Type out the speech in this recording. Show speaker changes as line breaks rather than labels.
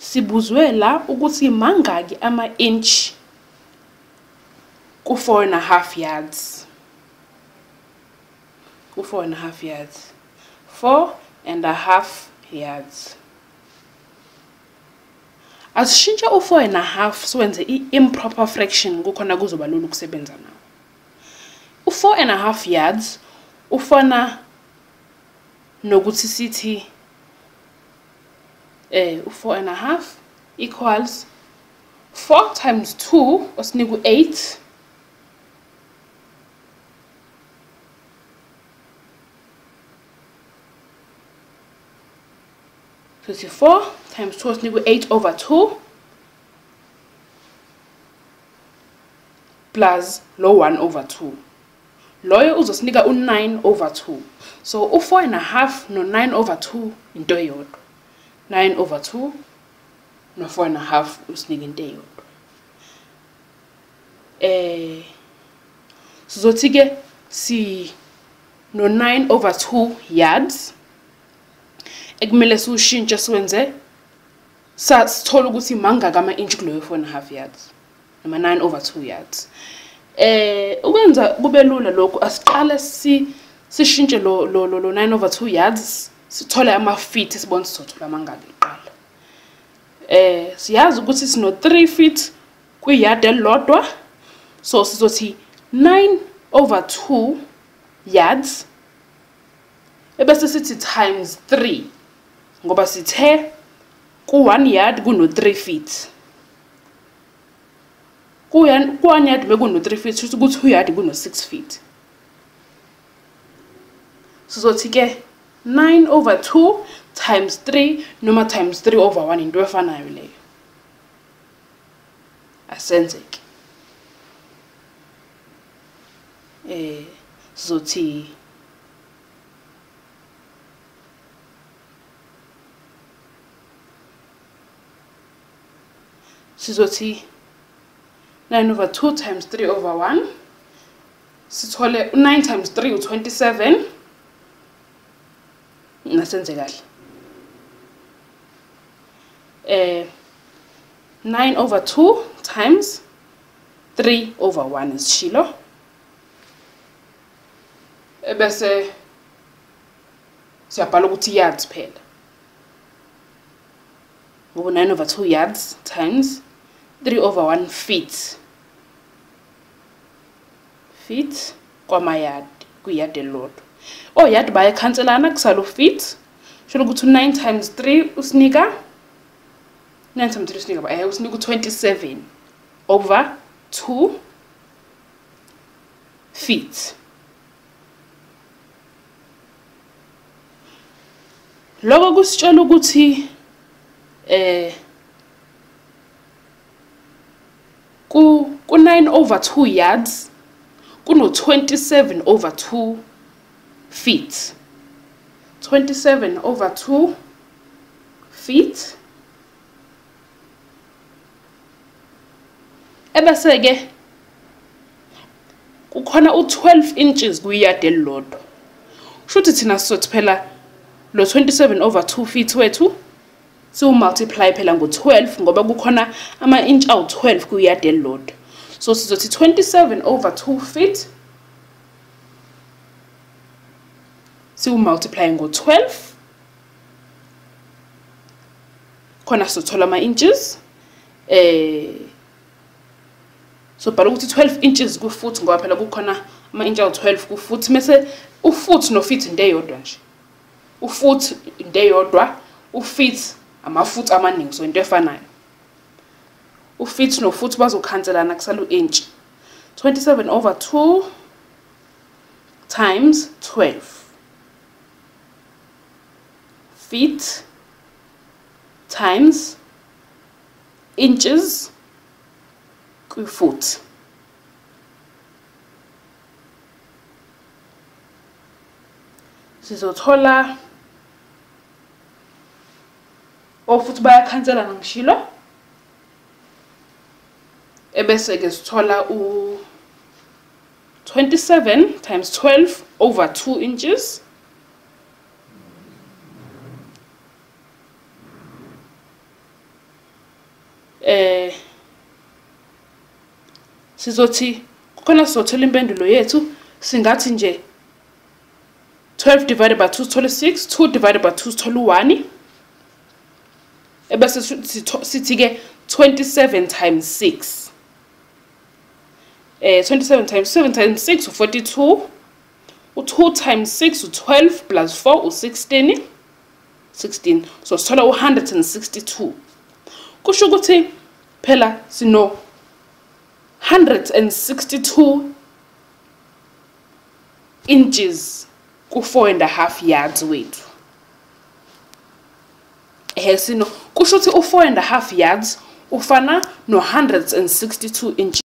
Sibuzwe la ukuthi mangaki ama-inch ku 4.5 yards. Ku 4.5 yards. 4.5 yards. Asishintshe u4.5 siwenze i-improper fraction kukhona kuzoba lula ukusebenza nawo. U4.5 yards ufana nokuthi sithi u4.5 equals 4 times 2 osinika u8 34 times 2 osinika u8 over 2 plus lo 1 over 2. Loyo uzosinika u9 over 2. So u4.5 no 9 over 2 into eyodwa. 9 over 2 no 4.5 usinika into eyodwa. Sizothi ke si no 9 over 2 yards ekumele siwushintshe siwenze sithola ukuthi mangaka ama-inch kuloyo 4.5 yards noma 9 over 2 yards. Ukwenza kube lula lokhu asiqale sishintshe lo 9 over 2 yards sithole ama-feet sibone sizothola amangaki kuqala. Siyazi ukuthi sino 3 feet kwiyard elilodwa, so sizothi 9 over 2 yards ebese sithi times 3 ngoba sithe ku 1 yard kuno 3 feet. Ku 1 yard bekuno 3 feet, kusho ukuthi u yard kuno 6 feet. Sizothi ke 9 over 2 times 3 noma times 3 over 1 into efanayo leyo. Asenzeke. Sizothi 9 over 2 times 3 over 1. Sithole 9 times 3 u27. Nasenze kahle. 9 over 2 times 3 over 1 isishilo. Ebese siyabhala ukuthi yards phela. Ngoba 9 over 2 yards times 3 over 1 feet. Feet kwamayard kwiyard elilodwa. Oyard bayakhanselana kusala feet. Sho ukuthi 9 times 3 usinika 9 times 3 usinika usinika 27 over 2 feet. Lokho kusitshela ukuthi ku 9 over 2 yards kuno 27 over 2 feet. 27 over 2 feet. Ebese ke kukhona u12 inches kwiyard elilodwa. Kusho ukuthi thina sizothi phela lo 27 over 2 feet wethu siwu multiply phela ngo12 ngoba kukhona ama-inch awu12 kwiyard elilodwa. So sizothi 27 over 2 feet siwu multiply ngo12 khona sizothola ama-inches. So bhala ukuthi 12 inches ku-foot ngoba phela kukhona ama-inch awu12 ku-foot, mase u-foot no-feet into eyodwa nje. U-foot into eyodwa, u-feet ama-foot amaningi, so into efanayo. U-feet no-foot bazokhanselana kusala u-inch. 27 over 2 times 12 feet times inches kwi-foot. Sizothola ofuthi bayakhanselana ngishilo. Ebese ke sithola u 27 times 12 over 2 inches. Sizothi kukhona sizothola impendulo yethu, singathi nje 12 divided by 2 sithole 6, 2 divided by 2 sithole 1. Ebese sithi ke 27 times 6. 27 times 7 times 6 u42. U2 times 6 u12 plus 4 u16. 16. So sithola u162. Kusho ukuthi phela sino 162 inches ku 4.5 yards wethu. Sino kusho ukuthi u 4.5 yards ufana no 162 inches.